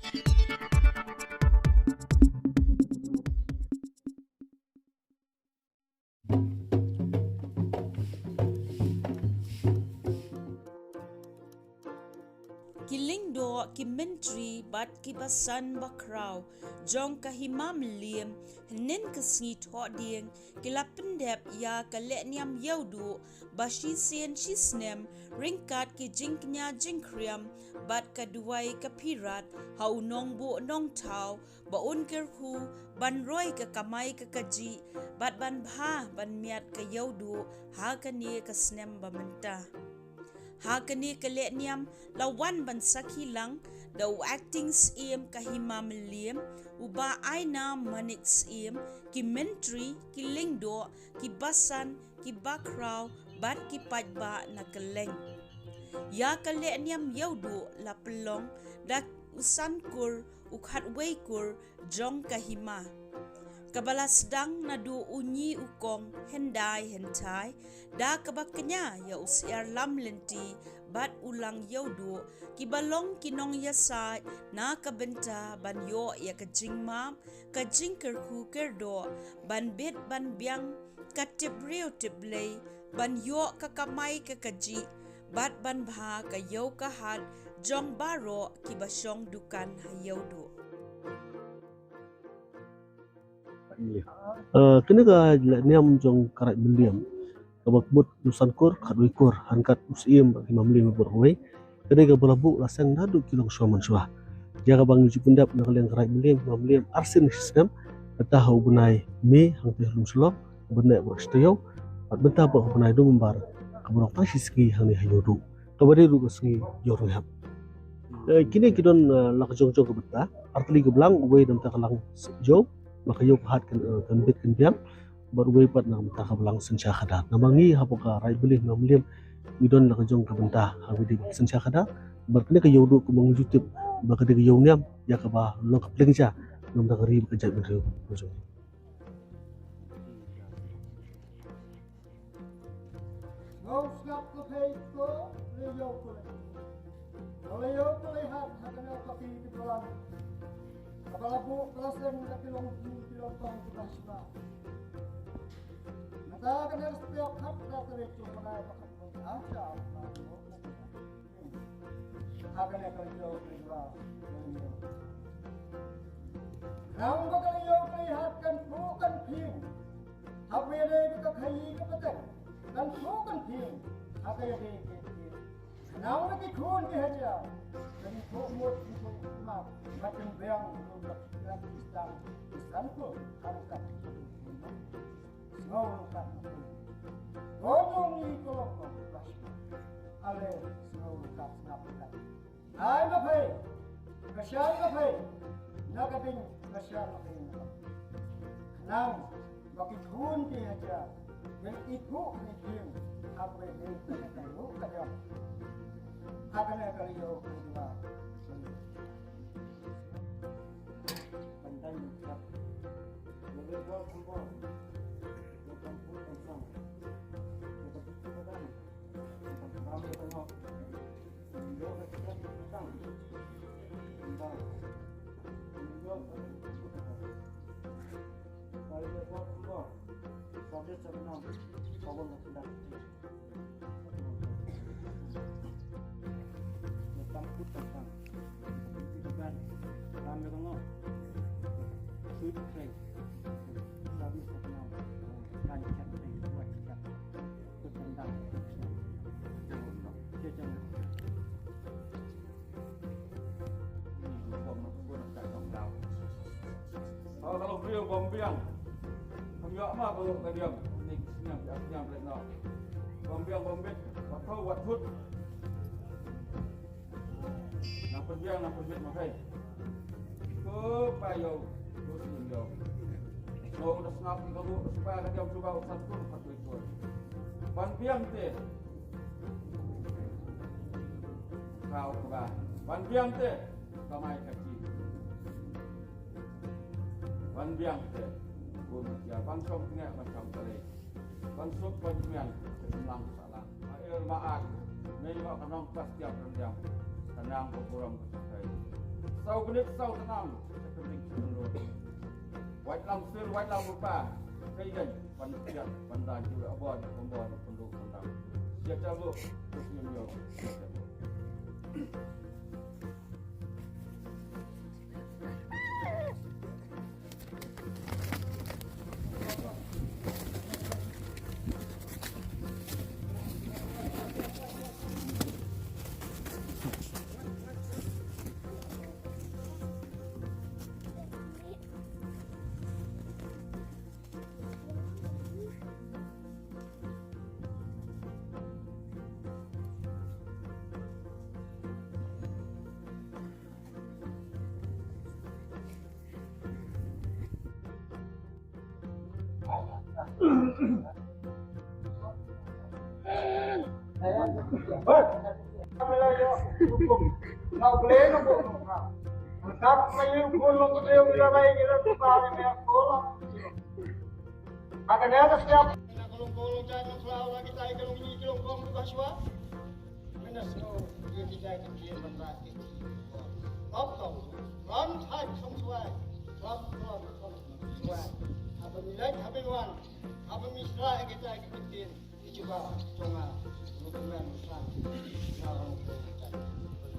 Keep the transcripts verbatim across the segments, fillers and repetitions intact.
Ki lyngdoh, ki myntri bad ki basan bakhraw jong ka hima Mylliem, hynnin ka sngi Thohdieng, ki la pyndep ïa ka lehniam Ïewduh ba shisien shisnem, ryngkat ki jingkñia jingkhriam bad ka duwai ka phirat ha u nongbuh nongthaw, ba un kyrkhu ban roi ka kamai ka kajih bad ban bha ban miat ka Ïewduh ha kane ka snem ba mynta. Ha kane ka lehniam la wan ban sakhi lang da u Acting Syiem ka hima Mylliem, u Bah Aina Manik Syiem, ki myntri, ki lyngdoh, ki basan, ki bakhraw bad ki paidbah na kylleng. Ïa ka lehniam Ïewduh la pynlong da u San Kur, u khatwei kur jong ka hima, kaba la sdang naduh u ñi u kong hyndai hynthai, da kaba kñia ïa u Syiar Lamlynti bad u Lang Ïewduh, kiba long ki nongïasaid na ka bynta ban ïoh ïa ka jingmap, ka jingkyrkhu kyrdoh, ban bit ban biang ka tip briew tip Blei, ban ïoh ka kamai ka kajih bad ban bha ka ïew ka hat jong baroh kiba shong dukan ha Ïewduh. Eh, kane ka lehniam jong ka Raid Mylliem, kaba mut u San Kur khatwei kur, ryngkat u Syiem bad hima Mylliem baroh kawei. Kane kaba la buh la seng naduh ki longshuwa manshuwa. Ïa kaba ngi ju pyndep na ka liang ka Raid Mylliem, hima Mylliem, arsien shisnem, kata ha u bnai May hangtei ha Lumshillong, bnai baroh shi taïew, bad mynta ba u bnai November, kaba long tang shi sngi hangne ha Ïewduh, kaba dei ruh ka sngi Ïew Rynghep. Eh, kine ki don, eh, la ka jong jong ka bynta, artylli ka blang, uwei na ka bynta ka lang ïew, ba ka ïew ka hat kan, eh, kan bit kan biang, bad uwei pat na ka bynta ka blang synshar khadar. Namar ngi hapoh ka Raid Mylliem, hima Mylliem, ngi don la ka jong ka bynta ha kaba ïadei bad synshar khadar, bad kane ka Ïewduh kumba ngi ju tip ba ka dei ka ïew niam ïa kaba long ka pliang ja na ka bynta ka ri bad ka jaitbynriew ka jong ngi. Ngau sngap ko thei ko, le ïew ko le. Ko le ïew ko le hat ha kane ka paki ki blang. Kaba la buh ka la seng da ki long ki, ki long tong ki bang shuwa. Nangta kane ka step hat ka la trei ko ka la ba ka la ha sha. Ha kane ka ïew ka ïew. Nang ba ka ïew ka ïew hat kan phuh kan phieng. Ha kaba ïadei bad ka khaïi ka pateng kan phuh kan phieng. Ha kaba ïadei bad ka ïadei. Nang ba ki khun ki hajar kan phuh mut ki phuh map. Ba kan biang ruh ba ki kan ki stang ki san phuh. Ha ka Sngew rukat. Ko ngi ko lok ko. Ale sngew rukat, sngap rukat. Ai ma phei. Ka shai ma phei. Na ka ding ka shai ma phei. Nang ba ki khun ki hajar. Yang ibu ni king. Apa ni ka yu ka jam. Apa ni ka yu ka jam. Ka long briew bym biang. Kam ïoh ma ka long ka diam. Ni sniam ïa sniam leh noh. Bym biang bym bit. Wat thau wat thut. Nang pynbiang nang pynbit ma kai. Ko pa ïew. Ko sniam ïew. Long da sngap ni ka long da spa ka diam cuba usan pun pat tu ikut. Ban biang te. Kau keba. Ban biang te. Kamai kaki. Ban biang te. Bun sia ban song tengah ban song kali. Ban suk ban jemian. Semlang salang. Air maat. Mei ba kanong pas tiap rendiang. Kanang ko kurang ko sakai. Saw knik saw tnam, sa kyrling sa kynroi. Wait lang sir, wait lang rupa. Sa ïeng, ban piat, ban dan, jure abon, ban bon, ban duk, ban dang. Sia chaluk, terus nyum nyum. Haba mi leit, haba mi wan, haba mi sla ïa kita ki ktien ki jubab jong nga, ruh kmen ruh san.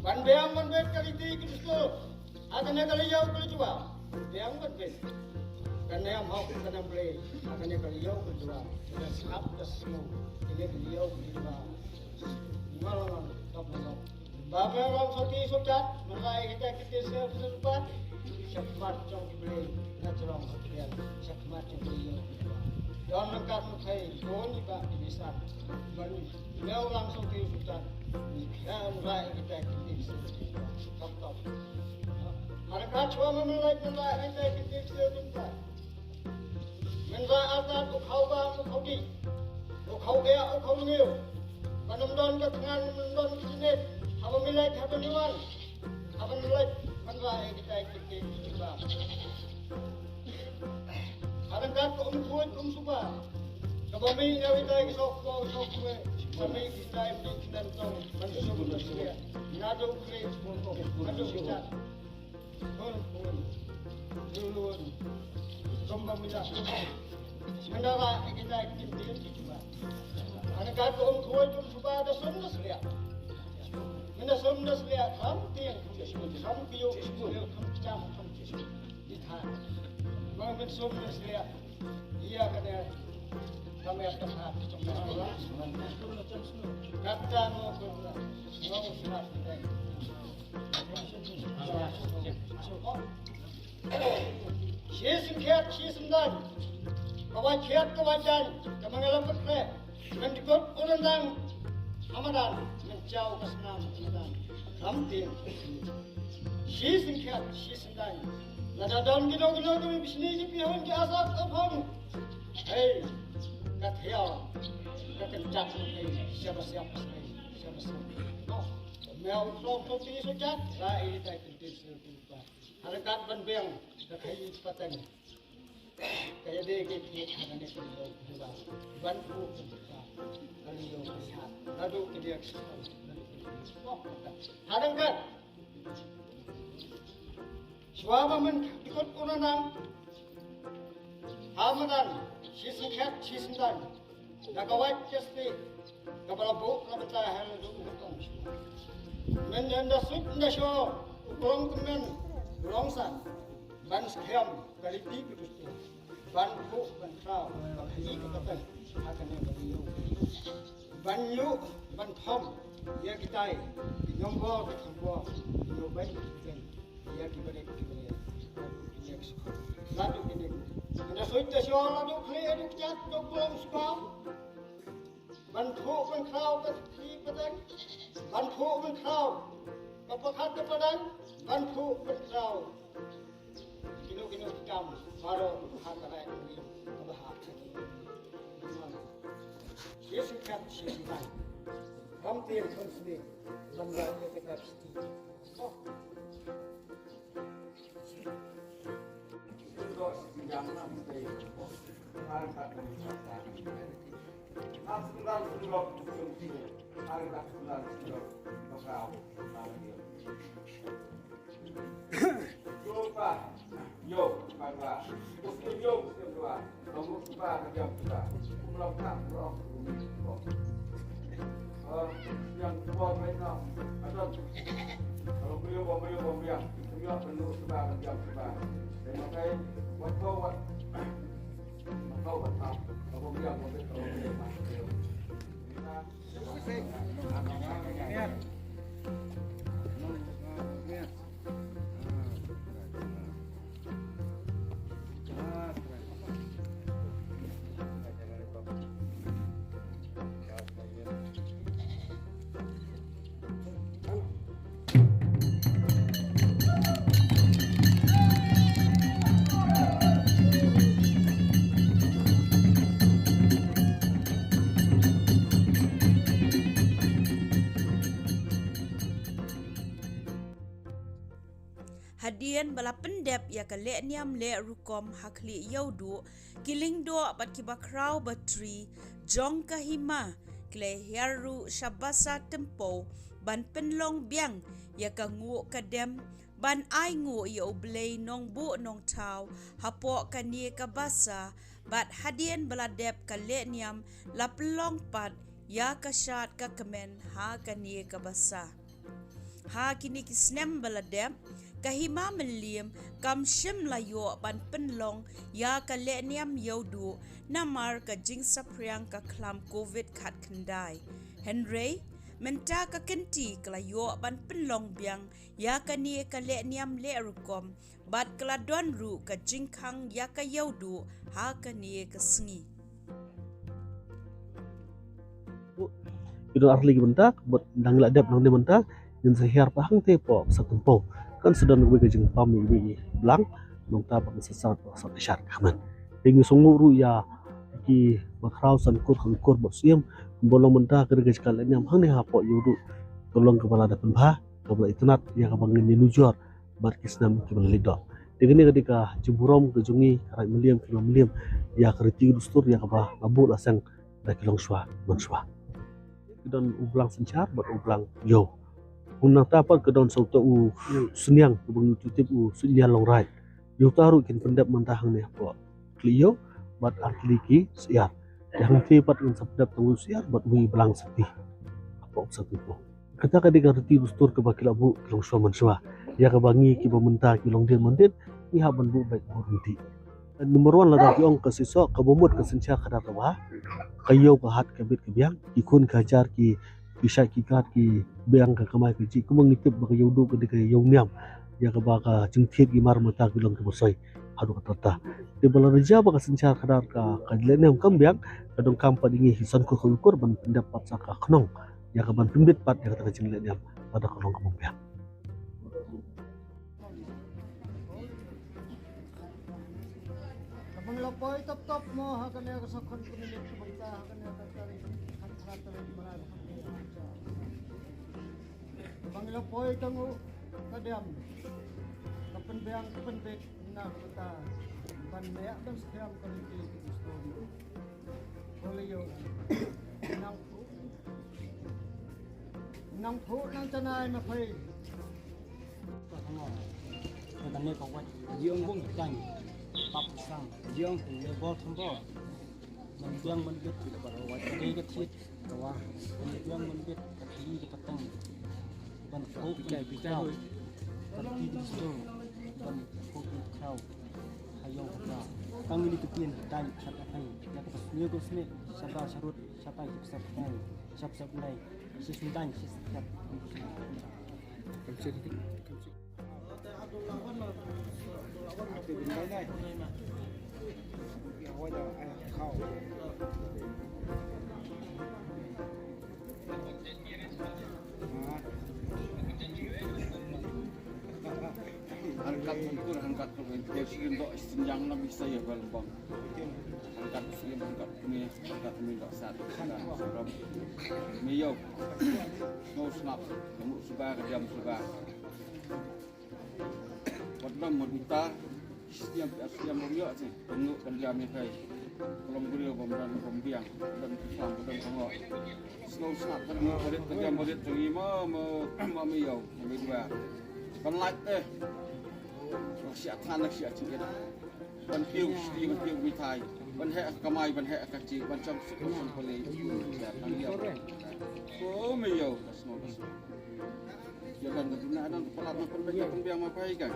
Ban biang ban bit ka riti ki dustur ha kane ka liang ka jubab. Ban biang ban bit ka niam hok ka niam Blei ha kane ka liang ka jubab. Ka sngap ka sngew kane ka liang ka jubab. Nga long top na top. Ba me long soti sotat, me la ïa kita ki ktien sngewthuh pat. Shakhmat jong ki Blei na jrong ka pyrthei, shakhmat jong ki Blei. Don nang kat mu khai, don ni ba ki bisan. Ban me long soti sotat, me la ïa kita ki ktien sngewthuh pat. Top top. Hana kat chwa me me la ïa kita ki ktien sngewthuh pat. Mynta artat u khaw ba u khaw dih, u khaw ïa u khaw ngew. Ba nym don ka tngan, nym don ka jingit. Haba mi leit, haba mi wan, haba mi leit, mynta ïa kita ki ktien ki jubab. Haba kat ka um khuid um suba, kaba mih na kita ki sok ko sok ko. Ba mih kita ki ktien tong ban sum na sum. Naduh khuid naduh kita. Hana kat ka um khuid um suba da sum da sliak. Mynta sum da sliak kham tieng kham tieng kham kyiuh kham kyiuh kham kjam kham kyiuh. Di than. Ba mynta sum da sliak. Ïa kane ka mer ka phat ka jong ka. Kata ngo ko ngo sngap. Shi syngkhiat shi syndaiñ. Ka wai khiat ka wai jaiñ. Ka mangalam ka kre. Ngan dikut u nang ha madan, ngan jaw ka snam ha madan. Kham tieng. Shi syngkhiat shi syndaiñ. Lada don kino kino ki bishni ki pihun ki asap aphong. Hei, ka thiaw ka kynjat. Hei, shaba siap, hei, shaba siap. No, me u khlong khlong ti sujat. Ba i tai kynti sujat. Halakat ban biang ka khaii pateng. Ka ïadei ka ïadei ha kane ka liang ka jubab. Ban phuh ka jubab. Ka liang ka jubab. Naduh ka liang ka jubab. Hadang kat. Shuwa ba men dikut u nanang. Ha madan shi syngkhiat shi syndaiñ. Da ka wait ka stieh kaba la buh la bynta ha la dum ka tong. Mynta da suit da shor u krong kmen u long san ban skhem ka riti ka dustur ban phuh ban khraw ka khaii ka pateng ha kane ka liang. Ban ïuh ban thom ïa kitai ki nongbor ki thombor ki nongwei ki kten. Ïa ki barit ki barit. Ïa ki sukhot. Naduh kine. Nda suit da shor naduh khlieh naduh kjat naduh klong suba. Ban phuh ban khraw ka khaii pateng. Ban phuh ban khraw ka pakhat ka padang. Ban phuh ban khraw kino kino ki kam baroh ha ka rai ka ri kaba ha ka ri. Shi syngkhiat shi syndaiñ. Kham tieng kham snieh ban rai ïa ka dap shi. Hadien ba la pyndep ïa ka lehniam leh rukom ha khlieh Ïewduh, ki lyngdoh bad ki bakhraw batri jong ka hima ki la hiar ruh sha basa Tympew ban pynlong biang ïa ka nguh ka dem ban ai nguh ïa U Blei Nongbuh Nongthaw hapoh kane ka basa. Bad hadien ba la dep ka lehniam, la pynlong pat ïa ka shad ka kmen ha kane ka basa. Ha kine ki snem ba la dep, ka hima Mylliem kam shym la ïoh ban pynlong ïa ka lehniam Ïewduh namar ka jingsaphriang ka khlam Covid khatkhyndai. Hynrei mynta ka kynti ka la ïoh ban pynlong biang ïa kane ka lehniam leh rukom, bad ka la don ruh ka jingkhang ïa ka Ïewduh ha kane ka sngi. Ki don ar tylli ki bynta, bad dang la dep nangne mynta, ngin sa hiar pat hangtei hapoh basa Tympew. Kan sa don kawei ka jingpam ïa i Blang, nangta pat ngin sa sat hapoh basa Tishar, ka kmen. Te ngi sngewnguh ruh ïa ki bakhraw San Kur, Khankor bad Syiem, kumba long mynta ka dei ka jingkha lehniam hangne hapoh Ïewduh, ka long kaba la dep pynbha, kaba la itynnad ïa kaba ngin ïanujor bad ki snem kiba la leit don. Te kane ka dei ka jingburom ka jong ngi ka Raid Mylliem, ka hima Mylliem, ïa ka riti ka dustur ïa kaba la buh la seng da ki longshuwa manshuwa. Ki don u Blang Synshar bad u Blang Ïew. Nangta pat ka don sa uta u Sniang kaba ngi tip u Sniang Longraid. Ïa uta ruh kin pyndep mynta hangne hapoh khlieh Ïew bad ar tylli ki syiar. Ïa hangtei pat ngin sa pyndep tang u syiar bad u Blang Sakti. Hapoh basa Tympew. Kata ka dei ka riti dustur kaba ki la buh ki longshuwa manshuwa. Ïa kaba ngi kiba mynta ki longdien mandien ngi hap ban buh beit buh ryntih. Number one, lada ki ong ka shisha, kaba mut ka synshar khadar kaba ha, ka ïew ka hat ka bit ka biang, ki khun ka hajar, ki, ki shait ki khat, ki biang ka kamai ka jih, kumba ngi tip ba ka Ïewduh ka dei ka ïew niam. Ïa kaba ka jingthied ki mar mynta ki long kiba soi haduh katta katta. Te ba la rja ba ka synshar khadar ka, ka lehniam kam biang, ka donkam pat ïa ngi ki San Kur Khankor ban pyndep pat sa ka khnong ïa ka ban pynbit pat ïa kata ka jinglehniam lada ka long kaba biang. Ka bang la poi tap tap mo ha kane ka sakhon ka minit ka bang ta ha kane ka tarik, ka tarik, tarik, tarik, tarik. Ka bang la poi tang u ka dem, ka pynbiang ka pynbit na ka ta ban meh ban skhem ka riti ka dustur. Ko le ïoh nang phuh, nang phuh nang janai ma phi. Ka kane ka wat jiong bung tang pap sang jiong tu le bol thambol. Man jiang man bit ka wat ka dei ka thied. Ka wa, ban biang ban bit, ka thli ka pateng. Ban khup, ban kau. Ban ti ban sdong, ban khup, ban kau. Ha ïew ha ta. Tang ini ka tien, dai, shat ka thai. Ïa ka sniew ka sniew, shat da sharut, shat ai, shat ai. Shat shat nai. Shi sndang, shi shat. Kam sih, kam sih. Hangkat sengkur, hangkat pun, kau sih gendok, senjang nam bisa ya, balbang. Hangkat sih, hangkat ni, hangkat ni dok sat, hangkat seram. Miyau, kau snap, kamu suba, kejam suba. Wat lam mat uta, siem, siem rum ïoh sih. Pynlut kan jam ïa kai. Ka long briew bym don bym biang, bym don ki sam, bym don ka ngok. Sngew sngap kan ïoh barit, kan jam barit, kan ïoh ma, ma, ma, ma ïoh, ma ïoh dua. Ban lait te. Sha than sha chi ina. Ban kiew shi ban kiew mithai. Ban heh kamai ban heh kachi ban cham suk ban cham pale. Sha than ya. Ko me yo kasno kasno. Ya dan ka duna dan ka palat ma pynbiang ma pai ka.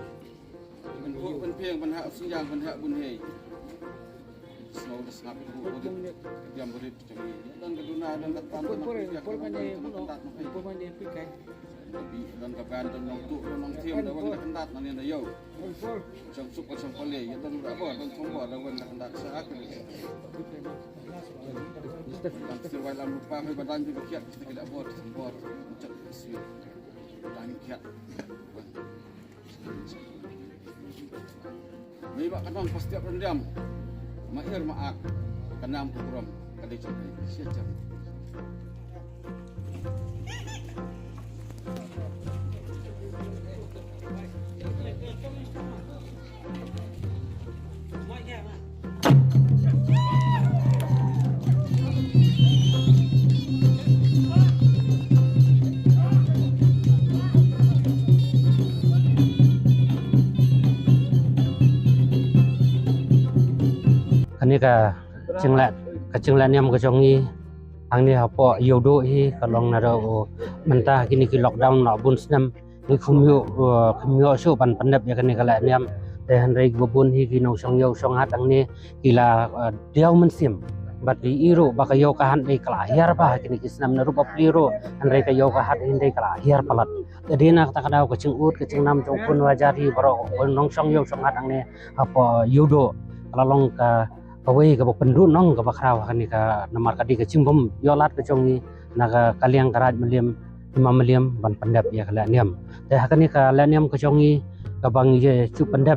Ban ko ban piang ban heh sinjang ban heh bun hei. Snow da sngap ko ko diam brit. Dang ka duna dang ka tan dang ka pikai. Dang ka ban dang nong tu dang nong tim dang wan ka kendat nang ina yo. Chang suk chang pale ya dang da ba dang thong ba dang wan ka kendat sa ak. Dang sir wai lam lupa hoi ba dang di kiat kita kila bor bor. Chak sui. Dang kiat. Mei ba ka nong pastiap rendiam. Ma ir ma ak. Ka nam ka burom. Ka dei chok dei. Sia chok. Kane ka jingleh, ka jingleh niam ka jong ngi hangne hapoh Ïewduh hi ka long naduh mynta kine ki lockdown la bun snem. Ngi khum ïoh, uh, khum ïoh shuh ban pyndep ïa kane ka leh niam. Te hynrei kiba bun hi ki nongshong ïew shong hat hangne ki la, uh, diaw mynsiem. Bad ki ïohi ruh ba ka ïew ka hat dei ka la hiar bha kine ki snem, naduh ba plie ruh hynrei ka ïew ka hat hynrei ka la hiar palat. Te dei na kata ka daw ka jingud ka jingnam jong u khun u hajar hi baroh u nongshong ïew shong hat hangne hapoh Ïewduh ka la long ka kawei kaba pynduhnong kaba khraw ha kane ka namar ka dei ka jingbym ïoh lad ka jong ngi na ka, ka liang ka Raid Mylliem, Hima Mylliem ban pyndep ïa ka leh niam. Te ha kane ka leh niam ka jong ngi kaba ngi ju pyndep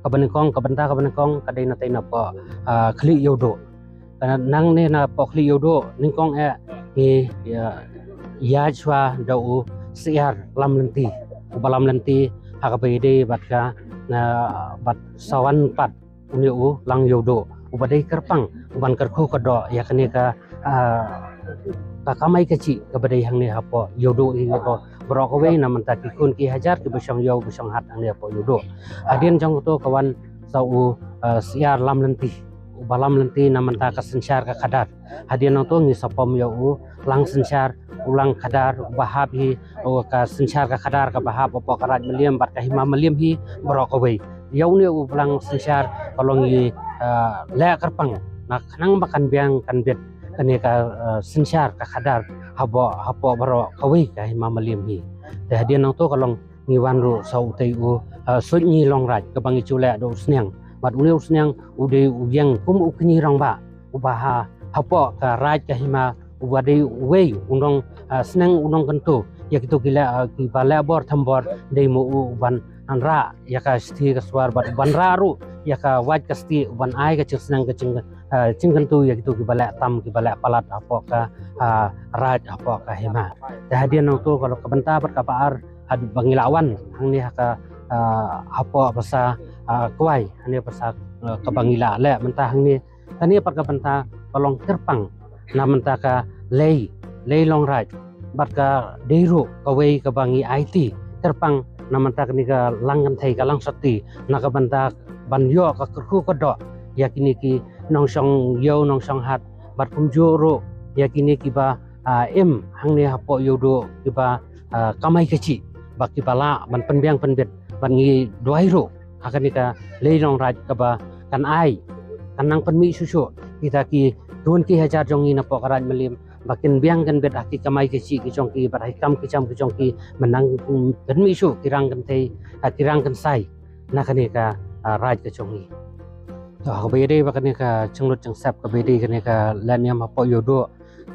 kaba nyngkong, ka bynta kaba nyngkong ka dei na tei na poh, ah, Khlieh Ïewduh. Ka nangne na poh Khlieh Ïewduh nyngkong eh ngi ïa, ïa shuwa da u Syiar Lamlynti, uba lam lynti ha kaba ïadei bad ka, na, bad sawan pat une u Lang Ïewduh uba dei kyrpang uban kyrkhu kyrdoh ïa kane ka, ah, ka kamai kajih kaba dei hangne hapoh Ïewduh hi, baroh kawei na mynta ki khun ki hajar kiba shong ïew ba shong hat hangne hapoh Ïewduh. Hadien jong kato ka wan sa u, ah, Syiar Lamlynti uba lam lynti na mynta ka synshar ka khadar. Hadien nangto ngi sa pom ïa u Lang Synshar, u Lang Khadar uba hap hi, u ka synshar ka khadar kaba hap hapoh ka Raid Mylliem bad ka Hima Mylliem hi baroh kawei. Ïa une u Lang Synshar ka long i, ah, leh kyrpang na khnang ba kan biang kan bit kane ka, ah, synshar ka khadar hapoh, hapoh baroh kawei ka Hima Mylliem hi. Te hadien nangto ka long ngi wan ruh sa utei u, ah, Suidnyi Longraij kaba ngi ju leh da u Sniang. Bad une u Sniang u dei u ïeng kum u kñi rangbah uba ha, hapoh ka raij ka hima uba dei uwei u nong, ah, sneng u nongkyntu ïa kito ki leh, ah, kiba leh bor them bor, dei mo u uban rah ïa ka shithi ka swar bad uban rah ruh ïa ka wait ka stieh, uban ai ka jingsneng ka jing, ah, jingkyntu ïa kito kiba leh tam kiba leh palat hapoh ka, ah, raij hapoh ka hima. Te hadien nangto ka, ka bynta bad kaba ar haduh ba ngi la wan hangne ha ka, ah, hapoh basa, ah, Kwai, hangne basa, ah, kaba ngi la leh mynta hangne. Kane pat ka bynta ka long kyrpang na mynta ka Lei, Lei Longraij bad ka dei ruh kawei kaba ngi aiti kyrpang na mynta kane ka Langkynthei ka Langsotti na ka bynta ban ïoh ka kyrkhu kyrdoh ïa kine ki nongshong ïew nongshong hat bad kumjuh ruh ïa kine kiba, ah, im hangne hapoh Ïewduh kiba, ah, kamai kajih ba kiba lah ban pynbiang pynbit. Bad ngi duwai ruh ha kane ka Lei Longraij kaba kan ai, kan nang pynmih shuh shuh kita ki khun ki hajar jong ngi napoh ka Raid Mylliem ba kin biang kin bit ha ki kamai kajih ki jong ki bad ha ki kam ki jam ki jong ki, ban nang, mm, pynmih shuh ki rang kynthei, ah, ki rang kynsai na kane ka, ah, raij ka jong ngi. To, kaba ïadei bad kane ka jinglut jingsep kaba ïadei kane ka leh niam hapoh Ïewduh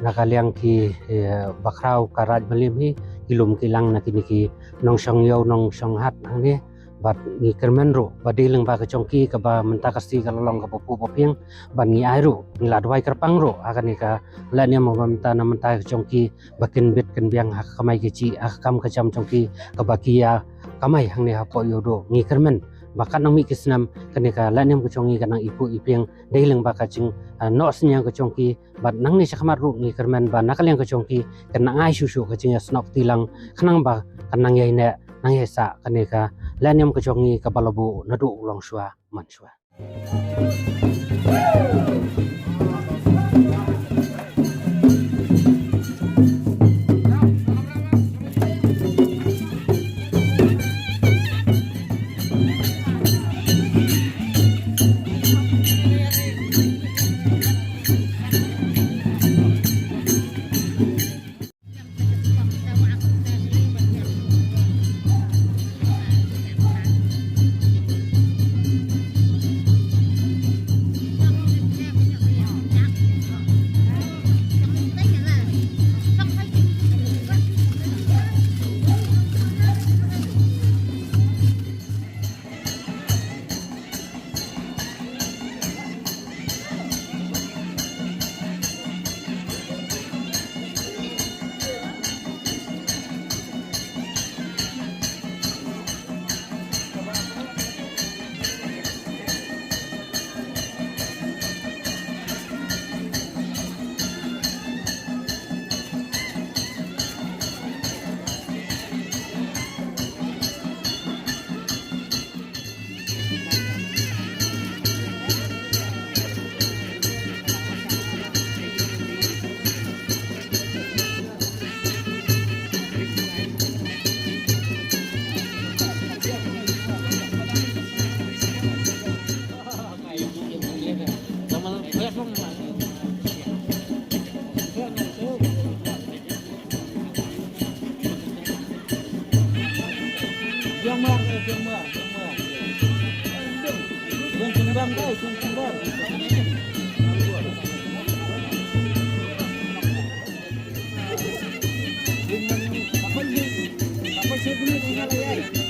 na ka liang ki, eh, bakhraw ka Raid Mylliem hi, ki lum ki lang na kine ki nongshong ïew nongshong hat hangne. Bad ngi kyrmen ruh ba dei lyngba ka jong ki kaba mynta ka sngi ka la long kaba puh ba pieng, bad ngi ai ruh, ngi la duwai kyrpang ruh ha kane ka leh niam ba mynta na mynta ka jong ki ba kin bit kin biang ha ka kamai kajih, ha ka kam ka jam jong ki kaba ki ïa kamai hangne hapoh Ïewduh. Ngi kyrmen ba kan nang mih ki snem kane ka leh niam ka jong ngi kan nang ipuh ipieng dei lyngba ka jing, ah, noh synñiang ka jong ki. Bad nangne shakhmat ruh ngi kyrmen ba na ka liang ka jong ki kan nang ai shuh shuh ka jingïasnoh kti lang khnang ba kan nang ïai neh Nang ïa sah kane ka lehniam ka jong ngi kaba la buh naduh u longshuwa manshuwa. Biang mar, eh, biang mar, biang mar. Biang kembang, guys, biang kembang. Biang mar, apa ni? Apa sih ini?